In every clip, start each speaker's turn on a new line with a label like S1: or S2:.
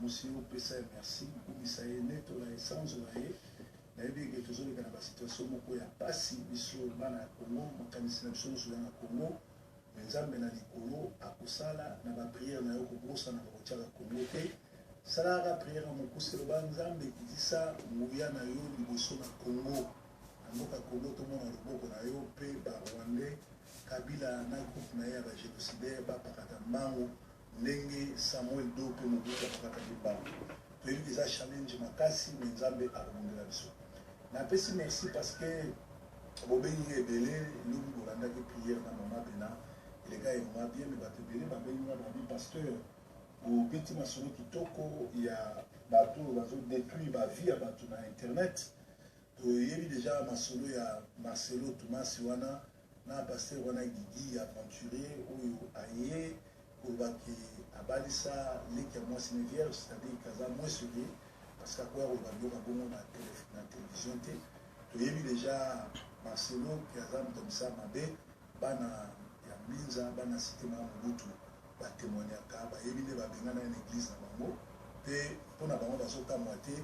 S1: alamusi yo, pesa ye merci, kumisa ye, netola ye, sanzola ye. Nayebi eke tozoleka na basituation moko ya pasi, biso bana ya Congo, makanisi na biso nyonso eza na Congo. Mais Nzambe na likolo akosala na ba prière na yo, kobosanaka kotiaka Congo te. Salaka prière ya mokuse, loba: Nzambe, kitisa nguya na yo liboso na Congo, na mboka Congo, tomona loboko na yo mpe Barwandais, Kabila na groupe na ye ya bagénocidaire bapakata mbangu ndenge Samuel Doe mpe Mobutu apakataki mbangu. Toyebi eza challenge makasi, mais Nzambe akobundela biso. Napesi merci parce que bobengi nga ebele. Lobi bolandaki prière na mama Bena, eleka vraiment bien, mais bato ebele babengi nga, babi: "Pasteur, obeti masolo kitoko ya bato oyo bazodétruire bavie ya bato na internet." Toyebi déjà masolo ya Marcelo Tumasi wana na pasteur wana Gigi aventurier oyo aye kolobaki abalisa leki ya mwasi ne vierge, c'est-à-dire kaza moins sérieux, parce que akoya koloba biloko bongo na télévision te. Toyebi déjà Marcelo ke aza moto ya misala mabe. Bana ya Mbinza, bana cité Mama Mobutu batémoignaka, bayebi nde babengana ye na église na bango mpe mpona bango bazokamwa te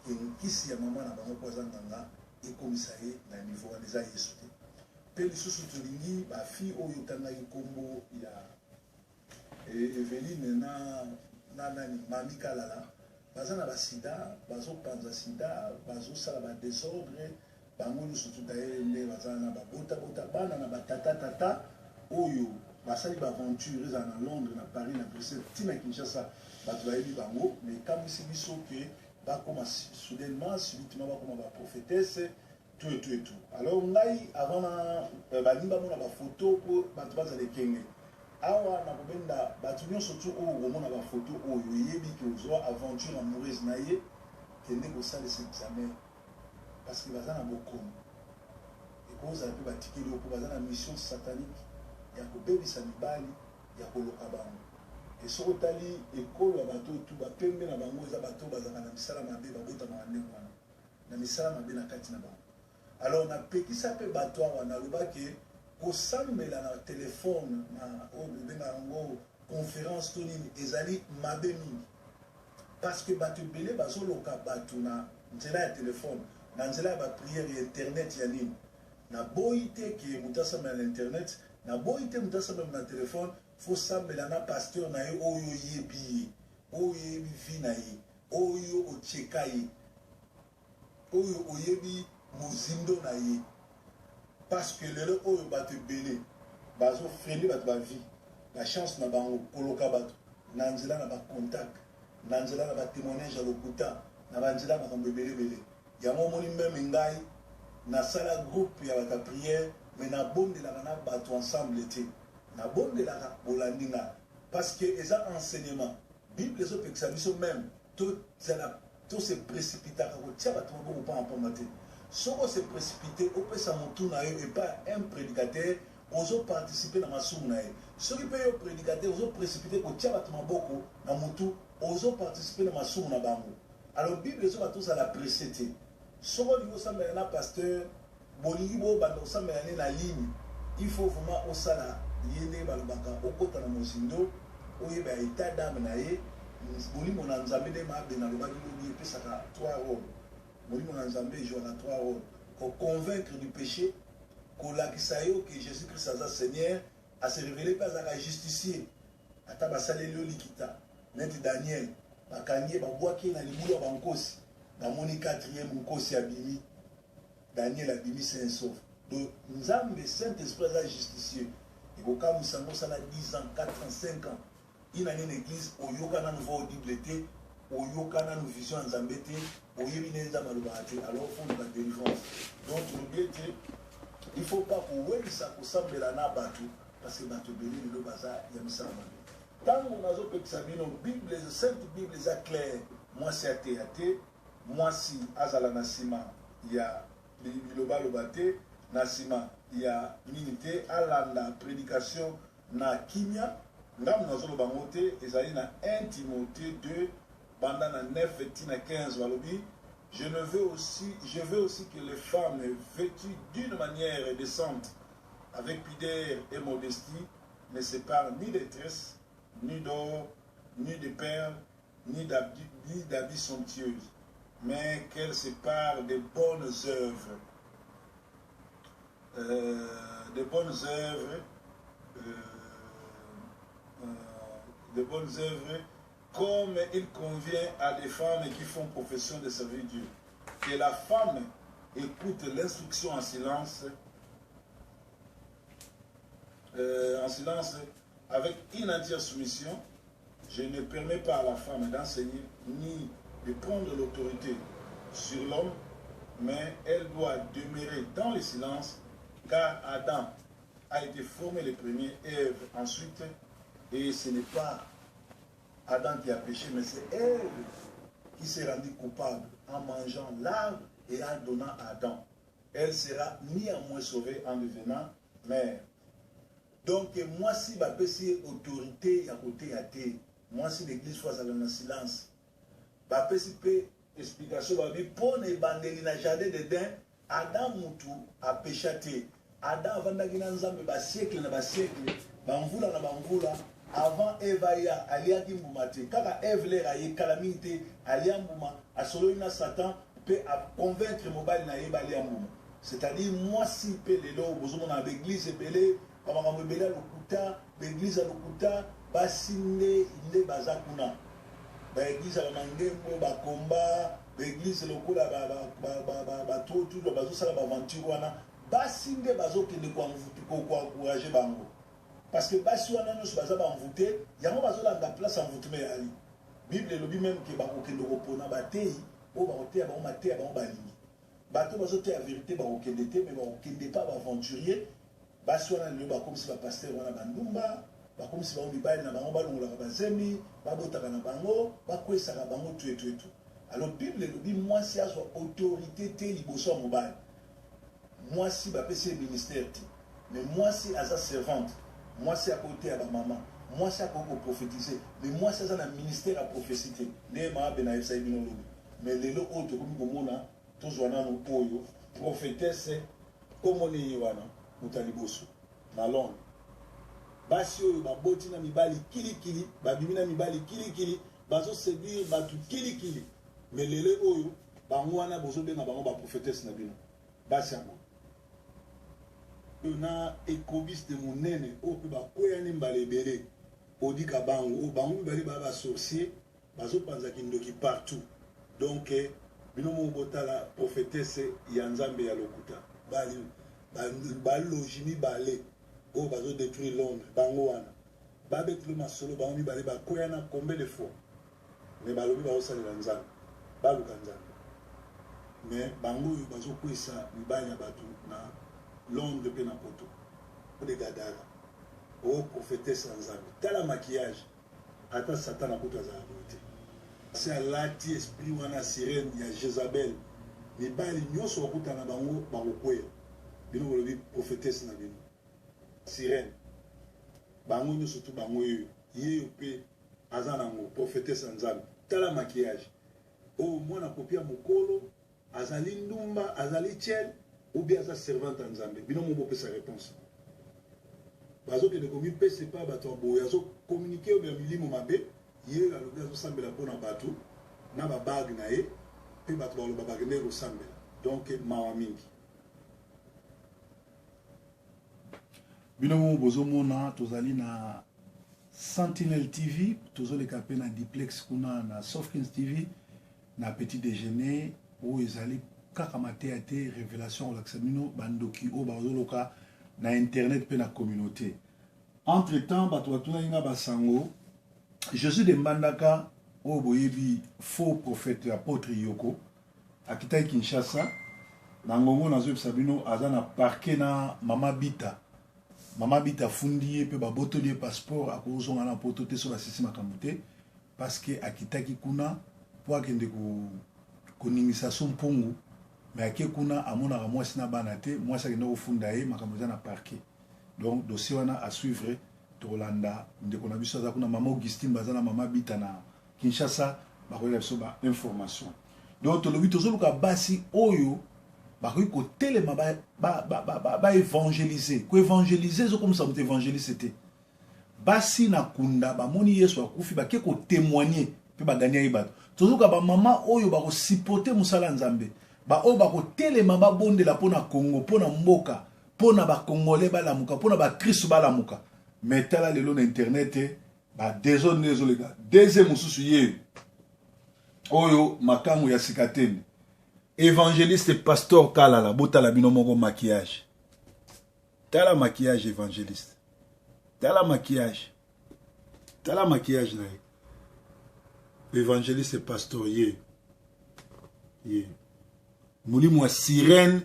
S1: ke nkisi ya mama na bango, mpo aza nganga, ekomisa ye na niveau wana. Eza Yesu te. Mpe lisusu tolingi bafille oyo otangaki nkombo ya Eveline na nani, Mami Kalala, baza na basida, bazopanza sida, bazosala badésordre bango nyonso. Tuta ye nde baza na babotabota bana na batata-tata oyo basali baaventure, ezala na Londres, na Paris, na Bruxelles, ntina Kinshasa, bato bayebi bango. Mais ekamwisi biso ke bakoma soudainement, subitement bakoma baprophétesse, tout et tout et tout. Alors ngai, avant na balingi bamona bafoto mpo bato bazala ekenge awa na kobenda bato nyonso tu oyo komona bafoto oyo oyebi ke ozwa aventure amoureuse na ye, kende kosalisa examen, parce que baza na bokono. Ekozala mpe batikeli yo mpo baza na mission satanique ya kobebisa mibali, ya koloka bango. E soki otali ekolo ya bato oyo tu bapembe na bango, eza bato oyo bazalaka na misala mabe, babotamaka ndenge wana na misala mabe na kati na bango. Alors napekisa mpe bato awa, nalobaki kosambela na telefone na oyo bobengaka yango conférence to nini ezali mabe mingi, parce que bato ebele bazoloka bato na nzela ya telefone, na nzela ya baprière ya internet ya nini. Naboyi te ke moto asambela na internet, naboyi te moto asambela na telefone. Faut sambela na pasteur na ye oyo oyebi ye, oyo oyebi vie na ye, oyo otyeka ye, oyo oyebi mozindo na ye, parce que lelo oyo bato ebele bazofreiner bato bavie, bachance na bango, koloka bato na nzela na bacontact, na nzela na batémoignage ya lokuta, na banzela ya makambo ebele ebele. Yango omoni, même ngai nasala groupe ya bato ya prière, mais nabondelaka na bato ensemble te. Nabondelaka bolandi nga, parce que eza enseignement. Bible ezopekisa biso même tozala tose précipitaka kotia bato maboko pamba te. Soki ose précipité, opesa motu na yo epai un prédicateur, ozoparticipe na masumu na ye. Soki mpe yo prédicateur ozoprécipité kotia bato maboko na motu, ozoparticipe na masumu na bango. Alors Bible ezoba tozala pressé te. Soki olingi osambela na pasteur, bolingi bobanda kosambela nde na ligne, il faut vraiment osala ye ndenge balobaka, okɔta na mozindo, oyeba état d'âme na ye. Molimo na Nzambe, nde mabe nalobaki lobi, epesaka trois rôle. Molimo na Nzambe ejouaka trois rôle: koconvaincre du péché, kolakisa yo ke Jésus Christ aza Seigneur, ase révélé, mpe azalaka justicier. Ata basaleli yo likita neti Daniel, bakangi ye, babwaki ye na libulu ya bankosi, bamoni quatrième nkosi abimi, Daniel abimi sain sauf. Donc Nzambe, Saint Esprit, aza justicier. Ekokamwisa yango, osala 10 ans, 4 ans, 5 ans ina nini église, oyoka nanu voix audible te, oyoka nanu vision ya Nzambe te, oyebi nde Nzambe alobaka te. Alors faut luka délivrance. Donc tolobi ete il faut pas kowelisa kosambela na bato, parce que bato ebele lelo baza ya misala mabe. Ntango nazopekisa bino, Bible, Sainte Bible eza claire: mwasi ateya te, mwasi azala na nsima ya bilobaloba te, na nsima ya nini te, alanda prédication na kimia. Ngambo nazoloba yango te, ezali na 1 Timothée 2, banda na 9 tina 15. Balobi: je ne veux aussi je veux aussi que les femmes vêtues d'une manière décente, avec pudeur et modestie, ne se parent ni de tresses, ni d'or, ni de perles, ni d'habits somptueux, mais qu'elle se pare de bonnes œuvres. Euh, de bonnes œuvres, euh, euh, de bonnes œuvres, comme il convient à des femmes qui font profession de servir Dieu. Que la femme écoute l'instruction en silence, en silence, avec une entière soumission. Je ne permets pas à la femme d'enseigner ni de prendre l'autorité sur l'homme, mais elle doit demeurer dans le silence, car Adam a été formé le premier, Ève ensuite, et ce n'est pas Adam qui a péché, mais c'est Ève qui s'est rendue coupable en mangeant l'arbre et en donnant à Adam. Elle sera néanmoins sauvée en devenant mère. Donc mwasi bapesi ye autorite ya koteya te, mwasi na eglise faut azala na silence. Bapesi pe explication balobi po na ebandeli na jardin d'Eden Adam mutu a pecha te. Adam avandaki na Nzambe ba siècle na ba siècle, ba mvula na ba mvula avant Eve aya aliaki mbuma te. Kaka Eve l'heure aye kala mingi te alia mbuma, asololi na Satan pe a convaincre mobali na ye balia mbuma. C'est à dire mwasi pe lelo bozomona na ba eglise ebele ba makambo ebele ya lokuta, ba eglise ya lokuta, basi nde nde baza kuna. Ba eglise ya ba mangembo, ba combat, ba eglise lokola ba ba ba ba ba ba trop tout bazosala ba aventure wana, basi nde bazokende ko ko ko encourager bango. Parce que basi wana nyonso baza ba envoûte, yango bazolanda place envoûtement eyali. Bible elobi meme ke bakokende kopona bateyi oyo bakoteya bango mateya bango balingi. Bato bazoteya verite bakokende te, mais bakokende pa ba aventurier. Basi wana lelo bakomisi ba pasteur wana ba ndumba, bakomisi bango mibali na bango balongolaka ba zemi, babotaka na bango, bakwesaka bango tout et tout et tout. Alors Bible elobi mwasi azwa autorite te liboso ya mobali. Mwasi bapesi ye ministère te. Mais mwasi aza servante. Mwasi akoki koteya ba mama. Mwasi akoki ko prophétiser. Mais mwasi aza na ministère ya prophetie te. Ndenge mama Bena ayebisaki bino lobi. Mais lelo oyo tokomi komona tozwa nanu oyo prophetesse kombo ne ye wana moto ya liboso na Londres. Basi oyo baboti na mibali kili kili, babimi na mibali kili kili, bazo seduire batu kili kili. Mais lelo oyo bango wana bozo benga bango ba prophetesse na bino. Basi ya boye. Oyo na ekobiste monene oyo pe bakweyani mbala ebele Odi Kabangu oyo bango mibale ba ba sorcier bazo panza kindoki partout donc bino moko botala prophetesse ya nzambe ya lokuta. Ba logi mibale oyo bazo detruire Londres bango wana ba betelo masolo bango mibale bakweyana combien de fois mais balobi bazosalela nzambe baluka nzambe mais bango oyo bazokwesa mibali ya bato na Londres pe na poto de Gadara o prophetesse ya nzambe tala maquillage Ata satana kutu azalaka boye te. Asi alati esprit wana sirene ya jezabel mibali nionso bakutana na bango bakokweya bino bolobi prophetesse na bino sirene bango nionso tu bango yeyo yeyo pe aza nango prophetesse ya nzambe tala maquillage oyo mwana kopi ya mukolo Azali ndumba, azali tchel ou bien aza servante ya Nzambe? Bino moko bopesa reponse. Bazokende komipesa epai bato ya boye, azo communiquer oyo ya milimo mabe, ye oyo alobi azosambela mpo na bato na ba bague na ye, mpe bato baloba bakendeki kosambela. Donc mawa mingi. Bino moko bozomona tozali na Sentinelle TV, tozoleka mpe na duplex kuna na Sofkins TV. Na petit dejeuner oyo ezali kaka mateya te, revelation kolakisa bino ba ndoki oyo bazoloka na internet pe na communaute. Entre temps bato batunaki nga ba sango Jesus de Mbandaka oyo boyebi faux prophète apotre Yoko akitaki Kinshasa na ngongo nazoyebisa bino aza na parquet na mama Bita. Mama Bita afundi ye pe babotoli ye passeport akozonga na poto te so basisi makambo te. Parce que akitaki kuna po akende ko ningisa su mpungu mais ake kuna amonaka mwasi na bana te, mwasi akende kofunda ye, makambo eza na parquet. Donc dossier wana à suivre, tokolanda ndeko na biso aza kuna, mama Augustine baza na mama Bita na Kinshasa, bakoyela biso ba information. Donc tolobi tozoluka basi oyo bakoki kotelema ba, ba, ba, ba, ba, ba évangéliser. Ko évangéliser ezokomisa moto évangéliste te. Basi na kunda bamoni Yesu akufi, bake ko temoigner. mpe baganiaki bato. Tozoluka bamama oyo bakosupporte mosala ya Nzambe, baoyo bakotelema babondela mpo na Congo, mpo na mboka, mpo na bacongolais balamuka, mpo na bakristu balamuka. Mais tala lelo na internet ba desordre nde ezoleka. Deuxième mosusu ye oyo makangu ya Sikatende, évangéliste pasteur Kalala. Botala bino moko maquillage, tala maquillage évangéliste, tala maquillage, tala maquillage na ye évangéliste pasteur. Ye molimo ya sirène,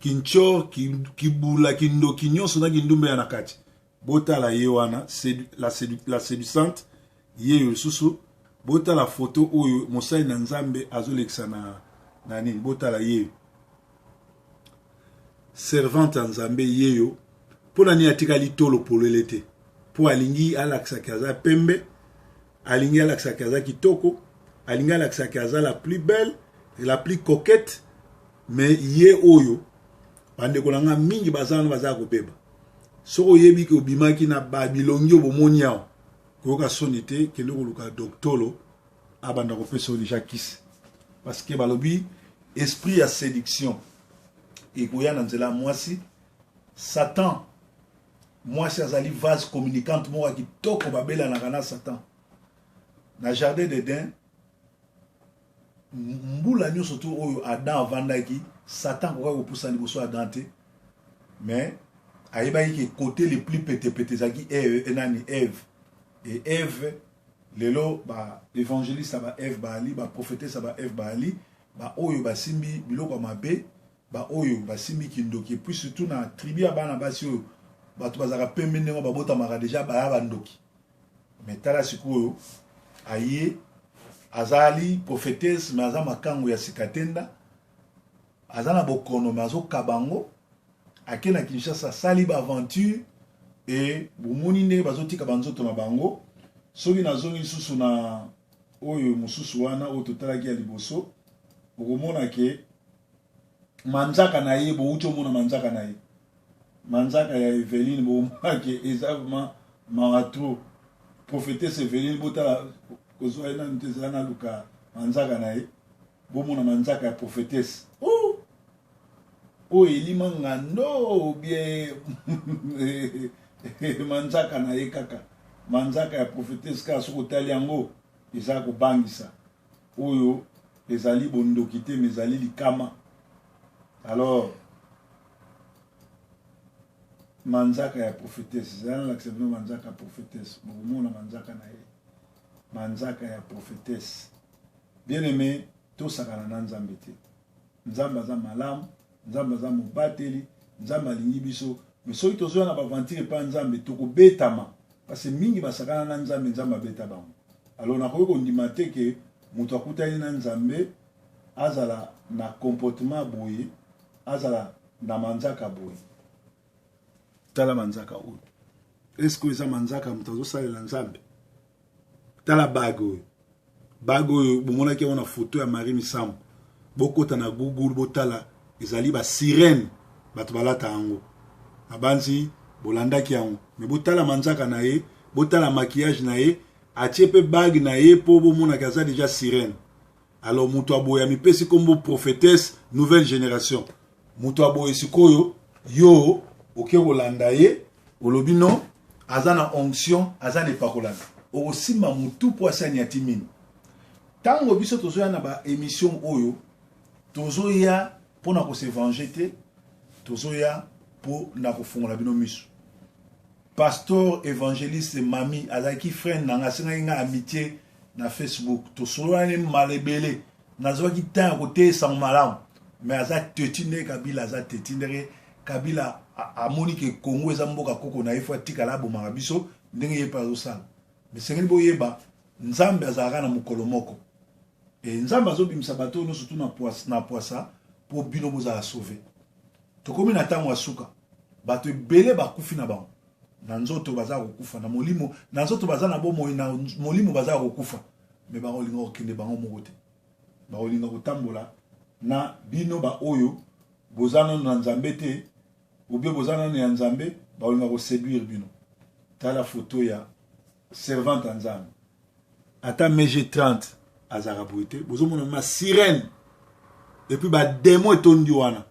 S1: kinchor, kibula, kindoki nyonso na kindumbe ya na kati. Botala ye wana, la séduisante. Ye oyo lisusu, botala foto oyo mosali na Nzambe azolekisa na nini. Botala ye, servante ya Nzambe ye yo. Mpo na nini atikali tolo polele te? Mpo alingi alakisaki aza pembe, alingi alakisaki aza kitoko, alingi alakisaki aza la plus belle, la plus coquette. Mais ye oyo, bandeko na nga mingi baza wana, baza kobeba. Soki oyebi ke obimaki na babilongi oyo bomoni awa, koyoka soni te, kende koluka doktolo abanda kopesa yo deja kisi, parce que balobi esprit ya séduction ekoya na nzela ya mwasi. Satan, mwasi azali vase communicante moko ya kitoko. Babelanaka na Satan na jardin d'Eden. Mbula nyonso tu oyo Adam avandaki, Satan akokaki kopusa liboso ya Adam te. Mais ayebaki ke côté le plus petepete ezalaki Eve, nani, Eve. Et Eve lelo, ba évangéliste ya ba Eve baali, ba prophétesse ya ba Eve baali, baoyo basimbi biloko ya mabe, baoyo basimbi kindoki. Et puis surtout na tribu ya bana basi oyo, bato bazalaka pembe ndenge babotamaka deja baya bandoki. Mais tala sikoyo, aye azali prophétesse, mais aza makango ya Sikatenda, aza na bokono, mais azokaba yango. Ake na Kinshasa, asali baaventure e bomoni ndenge bazotika banzoto na bango. Soki nazongi lisusu na oyo mosusu wana oyo totalaki ya liboso, okomona ke manzaka na ye, bouti omona manzaka na ye, manzaka ya Eveline, bomona ke eza vraiment mawa trop. Prophétesse Eveline, botala, kozwa ye nanu te, ezala naluka manzaka na ye, bomona manzaka ya prophétesse oyo elima ngando bien. Manzaka na ye kaka, manzaka ya prophétesse kaka, soki otali yango eza kobangisa. Oyo ezali bondoki te, mais ezali likama. Alors manzaka ya prophétesse ezali, nalakisa bino manzaka ya prophétesse, bokomona manzaka na ye, manzaka ya prophétesse. Bien aimé, tosakana na Nzambe te. Nzambe aza malamu, Nzambe aza mobateli, Nzambe alingi biso. Mais soki tozoya na baaventure epai Nzambe, tokobetama, parce mingi basakana na Nzambe, Nzambe abeta bango. Alors nakoki kondima te ke moto akutani na Nzambe azala na comportement boye, azala na manzaka boye. Tala manzaka oyo, est-ce eza manzaka moto azosalela Nzambe? Tala bague oyo, bague oyo bomonaki yango na foto ya Marie Misamu. Bokota na Google, botala, ezali basirene bato balata yango. Nabanzi bolandaki yango. Mais botala manzaka na ye, botala maquillage na ye, atie mpe bague na ye mpo bomonaki aza déjà sirène. Alors moto aboye amipesi nkombo prophétesse nouvelle génération. Moto aboye sikoyo, yo oke kolanda ye, olobi non, aza na onction, aza na epakolami, okosimba motu mpo asani ati mini. Ntango biso tozoya na baémission oyo, tozoya mpona kose venger te, tozoya mpo na kofungola bino miso. Pasteur évangéliste Mami azalaki friend na nga, asengaki nga amitié na Facebook, tosololani mbala ebele, nazwaki temps ya koteya sango malamu. Mais aza teti ndenge Kabila aza teti, ndenge Kabila amoni ke Congo eza mboka koko na ye, fo atikala abomaka biso ndenge ye mpe azosala. Mais sengeli boyeba, Nzambe azalaka na mokolo moko e Nzambe azobimisa bato oyo nyonso tu na poisa mpo bino bozala sauve. Tokomi na ntango ya suka. Bato ebele bakufi na bango na nzoto, baza kokufa na molimo. Na nzoto baza na bomoi, na molimo baza kokufa. Mais bakolinga kokende bango moko te, bakolinga kotambola na bino baoyo boza nano na Nzambe te, obie boza nano ya Nzambe, bakolinga koséduire bino. Tala foto ya servante ya Nzambe. Ata MG 30 azalaka boye te. Bozomona ma sirène. Et puis ba démons etondi wana.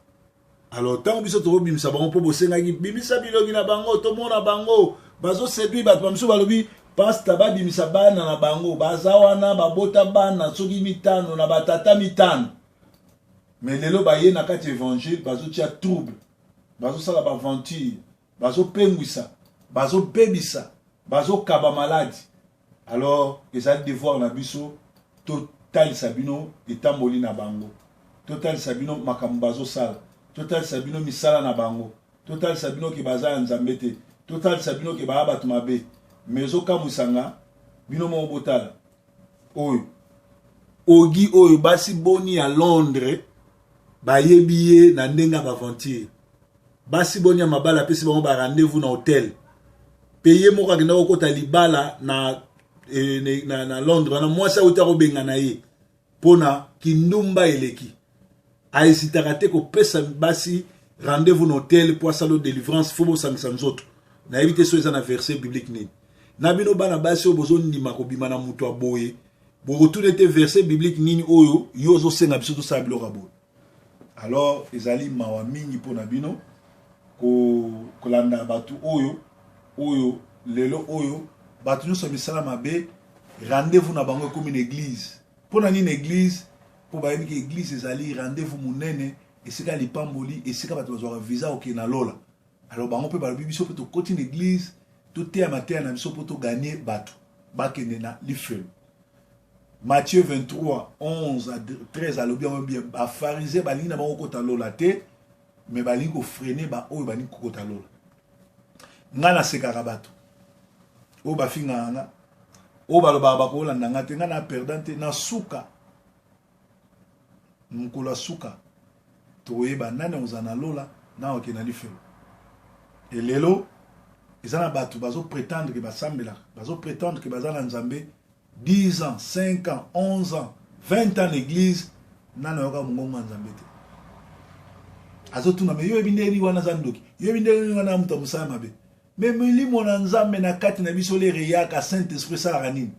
S1: Alors ntango biso tokobimisa bango mpo bosengaki bimisa bilongi na bango tomona bango bazoseduire bato bamisusu balobi pasta babimisa bana na bango baza wana babota bana soki mitano na batata mitano me lelo baye na kati évangile bazotia trouble bazosala baaventure bazopengwisa bazobebisa bazokaba maladi Alors ezali devoir na biso totalisa bino etamboli na bango, totalisa bino makambo bazosala, totalisa bino misala na bango, totalisa bino ke baza ya Nzambe te, totalisa bino ke baya bato mabe. Mais ezokamwisa nga bino moko botala oyo ogi oyo basi boni ya Londres bayebi ye na ndenge ya baventure basi boni ya mabala apesi bango ba rendez-vous na hotel pe ye moko akenda kokota libala na, eh, na, na Londres wana mwasi auti akobengana ye mpona kindumba eleki aesitaka te kopesa basi rendez-vous na hotel mpo asala délivrance fo bosangisa nzoto nayebi te so eza na verset biblique nini na bino bana basi oyo bozondima kobima na moto ya boye bokotuna ete verset biblique nini oyo yo ozosenga biso tosala biloko ya boye Alors ezali mawa mingi mpo na bino kolanda bato oyo oyo lelo oyo bato nyonso ya misala mabe rendez-vous na bango ekomi na eglise. Mpo na nini eglise? Mpo bayebi ke eglise ezali rendez-vous monene, esika ya lipamboli, esika bato bazwaka visa kokende na lola. Alors bango mpe balobi biso mpe tokoti na eglise toteya mateya na biso mpo toganye bato bakende na lifelo. Matthieu 23, 11 à 13 alobi yango bien ba pharisiens balingi na bango kota lola te mais balingi ko freiner ba oyo balingi kokota lola. Nga nasekaka bato oyo bafingaka nga oyo balobaka bakolanda nga te nga na perdant te na suka mokolo ya suka tokoyeba nani akozala na lola na akokende na lifelo. E lelo eza na bato bazo prétendre ke basambelaka bazo prétendre ke baza na Nzambe 10 ans, 5 ans, 11 ans, 20 ans na église nani ayoka mongongo ya Nzambe te. Azotuna me yo oyebi ndenge nini wana aza ndoki, yo oyebi ndenge nini wana moto ya mosala mabe. Me milimo na Nzambe na kati na biso lere eyaka Saint Esprit esalaka nini?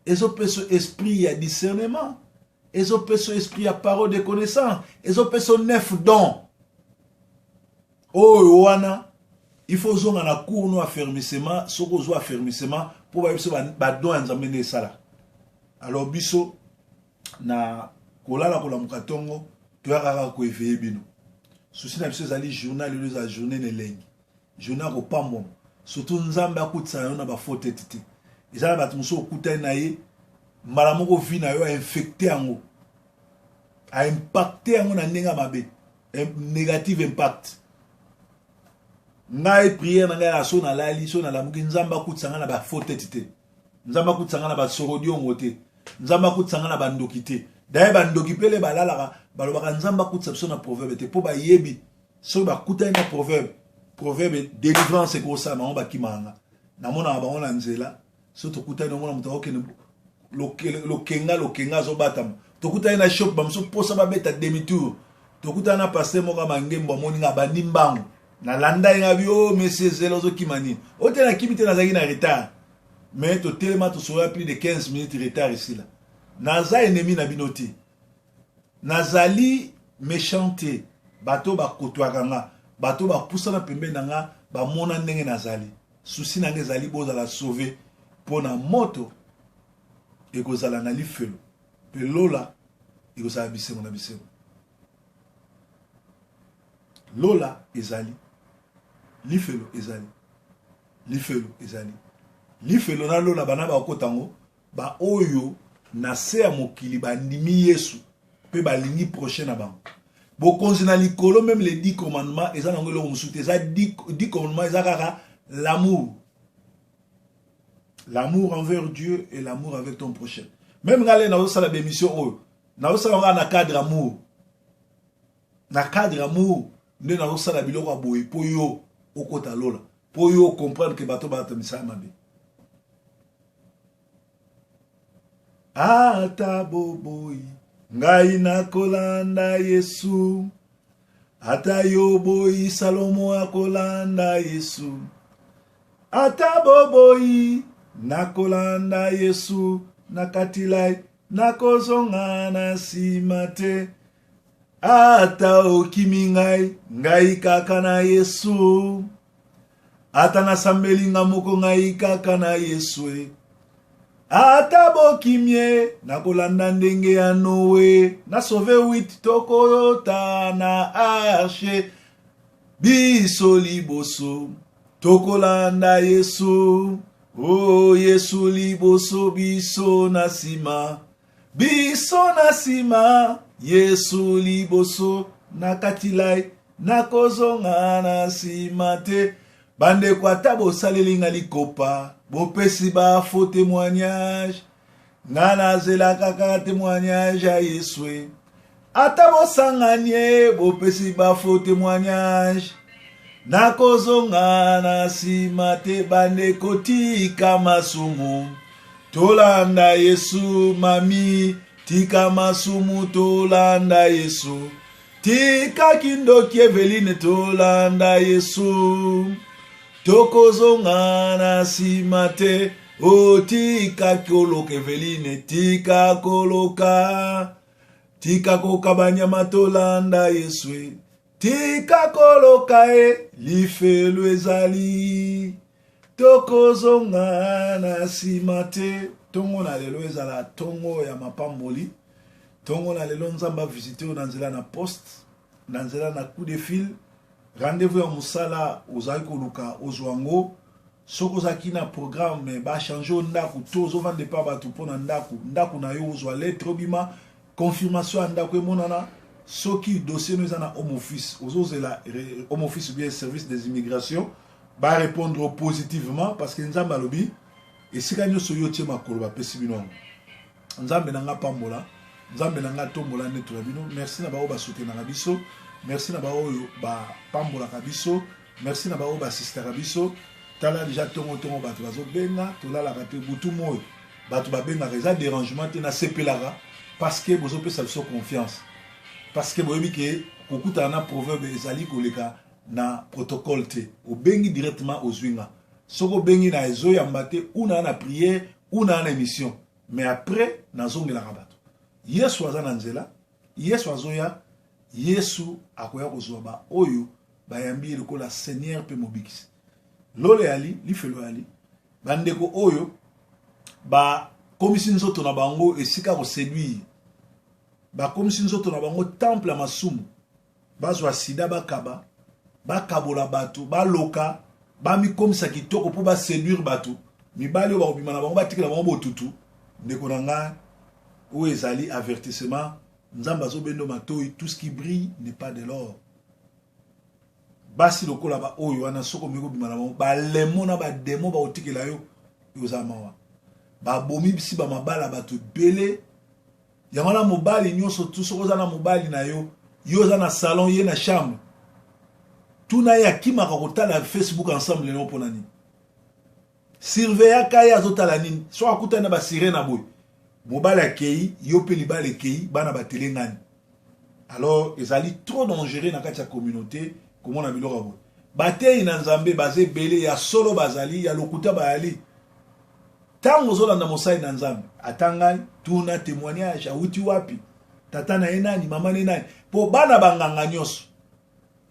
S1: Ezopesa esprit ya discernement, ezopesa esprit ya parole de connaissance, ezopesa neuf dons. Oyo wana il faut ozonga na cours no affermissement soki ozwa affermissement mpo bayebi biso badon ya Nzambe nde esala. Alors biso na kolala kolamuka ntongo toyaka kaka koeveye bino. Souci na biso ezali journal lelo ezala journée na elengi, journée ya kopambwama, surtout Nzambe akutisa yo na bafaute ete te. Eza na bato mosusu okutani na ye mbala moko vie na yo ainfecte yango, aimpacte yango na ndenge ya mabe, negative impact. Ngai prière na ngai ya so nalali so nalamuki Nzambe akutisa ngai na ba faux tete te, Nzambe akutisa ngai na ba sorodiongo te, Nzambe akutisa ngai na bandoki te. D'ailleurs bandoki pele balalaka balobaka Nzambe akutisa biso na proverbe te, mpo bayebi soki bakutani na proverbe, proverbe délivrance ekosala bango bakimaka nga. Namonaka bango na nzela soki tokutani omona moto akokende lokenga lokenga azobatama tokutani na shop bamosusu mposa babeta demi tour tokutani na paster moko ya mangembo amoni nga abandi mbangu nalanda ye ngabi o oh, monsieur zela ozokima nini o te nakimi te nazalaki na retard mais totelema tosolola plus de 15 minutes retard esila naza ennemi na bino te Nazali mechant te, bato oyo ba cotoyaka nga, bato oyo bapusana pembeni na nga bamona ndenge nazali. Souci na nga ezali bozala sauve mpo na moto ekozala na lifelo mpe lola ekozala bisengo na bisengo. Lola ezali, lifelo ezali, lifelo ezali. Lifelo na lola bana bakota yango Ba oyo na se ya mokili bandimi Yesu pe balingi prochain na bango. Bokonzi na likolo meme les 10 commandements eza nango eloko mosusu te, eza 10 commandements eza kaka l'amour. L'amour envers Dieu et l'amour avec ton prochain. Meme nga le nazosala ba émission oyo, nazosala nga na cadre amour. Na cadre amour nde nazosala biloko ya boye po yo okota lola, po yo comprendre que bato bato misala mabe. Ata boboyi ngai nakolanda Yesu, ata yo boyi Salomo akolanda Yesu, ata boboyi nakolanda Yesu. na kati lai nakozonga na nsima te ata okimi ngai ngai kaka na yesu ata nasambeli nga moko ngai kaka na yesu e ata bokimie nakolanda ndenge ya noe na sauve 8 tokota na arche biso liboso tokolanda yesu o oh, yesu liboso biso na nsima biso na nsima yesu liboso na kati lai nakozonga na nsima te bandeko ata bosaleli nga likopa bopesi ba faux témoignage nga nazelaka kaka témoignage ya yesu e. ata bosangani bopesi ba faux témoignage nakozonga na nsima te bandeko tika masumu tolanda yesu mami tika masumu tolanda yesu tika kindoki eveline tolanda yesu tokozonga na nsima te o tika koloka eveline tika koloka tika kokaba nyama tolanda yesu e. tika koloka e lifelo ezali tokozonga na nsima te ntongo na lelo ezala ntongo ya mapamboli ntongo na lelo nzambe avisite yo na nzela na poste na nzela na coup de fil rendez-vous ya mosala ozali koluka ozwa yango soki ozalaki na programme bachange yo ndako to ozovanda epa bato mpo na ndako ndako na yo ozwa lettre obima confirmation ya ndako emonana soki dossier no eza na home office ozozela home office ou bien service des immigrations barépondre positivement parce que nzambe alobi esika nyonso yo otie makolo bapesi bino yango nzambe na nga pambola nzambe na nga tombola ndeto na bino merci na baoyo basoutenaka biso merci na baoyo bapambolaka biso merci na baoyo basistaka biso tala deja tongo tongo bato bazobenga tolalaka te butu moi bato babengaka eza dérangement te nasepelaka parce que bozopesa biso confiance parce que boyebi ke kokutana na proverbe ezali koleka na protocole te obengi directement ozwi nga soki obengi na ezoyamba te ou naa na prière ou naa na émission mais après nazongelaka bato yesu aza na nzela yesu azoya yesu akoya kozwa baoyo bayambi ye lokola seigneur mpe mobikisi lola eyali lifelo eyali bandeko oyo bakomisi nzoto na bango esika koseduire bakomisi nzoto na bango temple ya masumu bazwa sida bakaba bakabola bato baloka bamikomisa kitoko mpo baseduire bato mibali oyo bakobima na bango batikela bango botutu ndeko na ngai oyo ezali avertissement nzambe azobendo matoi tout ce qui brille n'est pas de l'or basi lokola baoyo wana soki omeki kobima na bango balemo na bademo bakotikela yo ekozala mawa babomi bisi bamabala bato ebele yango wana mobali nyonso tu soki oza na mobali na yo yo oza na salon ye na chambre tuna ye akimaka kotala facebook ensemble no mpona nini surveillaka ye azotala nini soki akutani na basirene na boye mobali akei yo mpe libala ekei bana batelengani alors ezali trop dangereux na kati ya communauté komona biloko ya boye bateyi na nzambe baza ebele ya solo bazali ya lokuta bayali ntango ozolanda mosali na nzambe ata ngai tuna témoignage awuti wapi tata na ye nani mama ne nani mpo bana banganga nyonso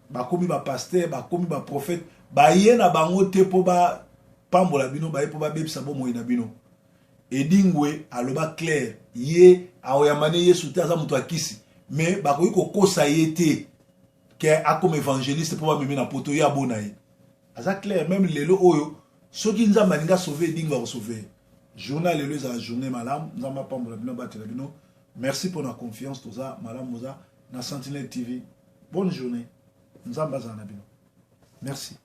S1: bakomi bapaster bakomi baprofete baye na bango te mpo bapambola bino baye mpo babebisa bomoi na bino edingwe aloba claire ye akoyamba ne yesu te aza moto akisi me bakoki kokosa ye te ke akoma évangéliste mpo bamemi na poto ye abona ye aza claire meme lelo oyo soki nzambe alingi asauve edingwe akosauve ye journée lelo ezala journée malamu nzambe apambola bino abatela bino merci mpo na confiance toza malamu oza na sentinelle tv bonne journée nzambe azala na bino merci.